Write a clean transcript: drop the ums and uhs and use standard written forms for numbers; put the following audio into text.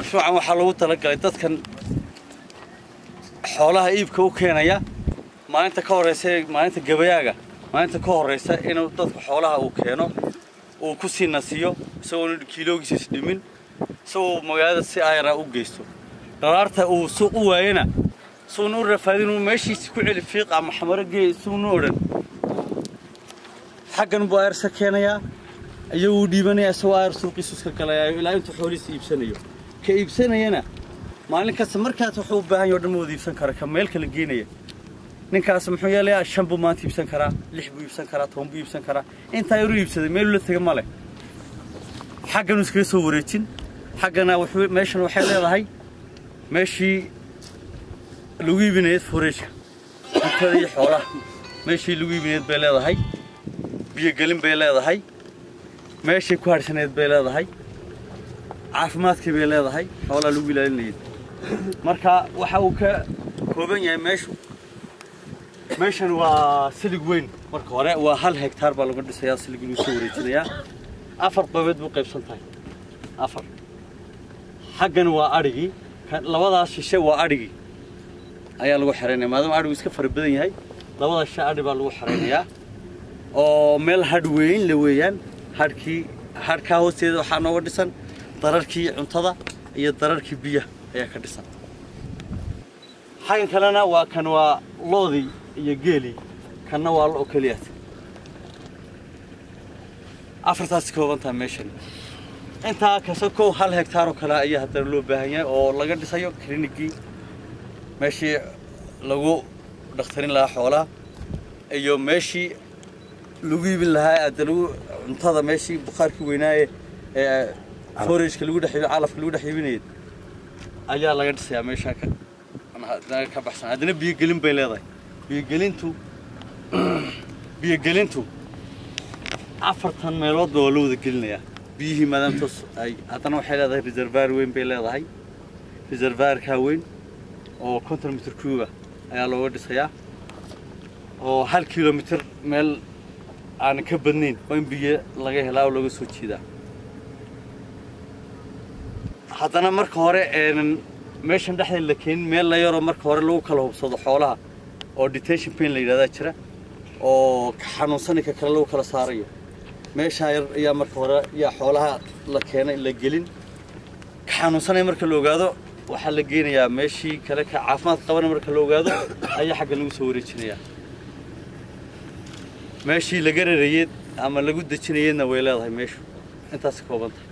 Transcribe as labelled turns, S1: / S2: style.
S1: Mashruucan waxaa loogu talagalay dadkan xoolaha iibka u keenaya maalinta ka horeysa, maalinta gabayaaga, maalinta ka horeysa inuu dadku xoolaha uu keeno, uu ku sii nasiyo isagoon kiiloogiisa isdhimin, isagoo magaalada si ayara u geysto. Dharaarta uu suuq u waayana suuna u rafaadin, uu meeshiisa ku celi fiiq ama xamaro geey suuna odhan, xaggan buu ayarsa keenayaa, iyaguu dhiibanaya, isagoo ayar suuqiisu iska galayaa ilaa intuu xoolihiisa iibsanayo. Ka iibsanayana maalin kasta markaas wuxuu u baahan yahay o dhan ma wada iibsan karo. Ka meel kala geenaya ninkaas muxuu yeelayaa? 5 buu maanta iibsan karaa, 6 buu iibsan karaa, 10 buu iibsan karaa. Intaa yaruu iibsaday meeluu la tega ma leh, xagganuu iskaga soo wareejin. Xaggana wuxuu meeshan waxay leedahay meeshii lagu iibinayd forage-ka cuntada iyo xoolaha, meeshii lagu iibinayd bay leedahay, biyogelin bay leedahay, meeshay ku hadhsanayd bay leedahay, caafimaadkii bay leedahay, xoolaha lagu ilaalinayay. Marka waxa uu ka kooban yahay meeshu, meeshan waa silig weyn. Marka hore waa 1 hektaar baa lagu dhisayaa, silig lagu soo wareejinayaa. 4 qaybood buu qaybsan tahay, 4. Xaggan waa adhigii, labadaas shishe waa adhigii ayaa lagu xeraynaya. Maadaama adhigu iska fara badan yahay, labadaas shishe adhi baa lagu xeraynayaa oo meel hadh weyn la weeyaan. Hadhkii, hadhkaa hoosteeda waxaa nooga dhisan dararkii cuntada iyo dararkii biyaha ayaa ka dhisan. Xaggan kalena waa kan, waa loodii iyo geelii, kanna waa lo keliyaat. Afartaasi kooban tahay meeshan. Intaa kasta kow 1 hektaar oo kale ayaa haddana loo baahan yahay oo laga dhisayo klinigii, meeshii lagu dhakhtarin lahaa xoolaha iyo meeshii lagu iibin lahaa hadda lagu cuntada, meeshii bukhaarkii weynaaye ee forage-ka lagu dhex calafka lagu dhex iibinayay ayaa laga dhisayaa meeshaa ka haddana ka baxsan. Haddana biyogelin bay leedahay. Biyogelintu 40 meeloodba waa loo wada gelinayaa biyihii, maadaama toos ay. Haddana waxay leedahay reservoir weyn bay leedahay. Reservoir-kaa weyn oo 50 mitir cuba ayaa looga dhisayaa, oo 1 kilomitir meel aan ka badnayn waa in biyo laga helaa oo looga soo jeedaa. Haddana marka hore meeshan dhexdeed la keenin, meel la yaroo marka hore lagu kala hubsado xoolaha oo detention pen la yidhahdaa jira, oo ka xanuunsani ka kale lagu kala saarayo. Meeshaa yar ayaa marka hore yaa xoolaha la keenay la gelin. Ka xanuunsanaya marka la ogaado waxaa la geenayaa meeshii kale, ka caafimaad qabana marka la ogaado ayaa xagga lagu soo wareejinayaa. Meeshii laga rarayed ama lagu dejinayedna way leedahay meeshu. Intaas ka kooban tahay.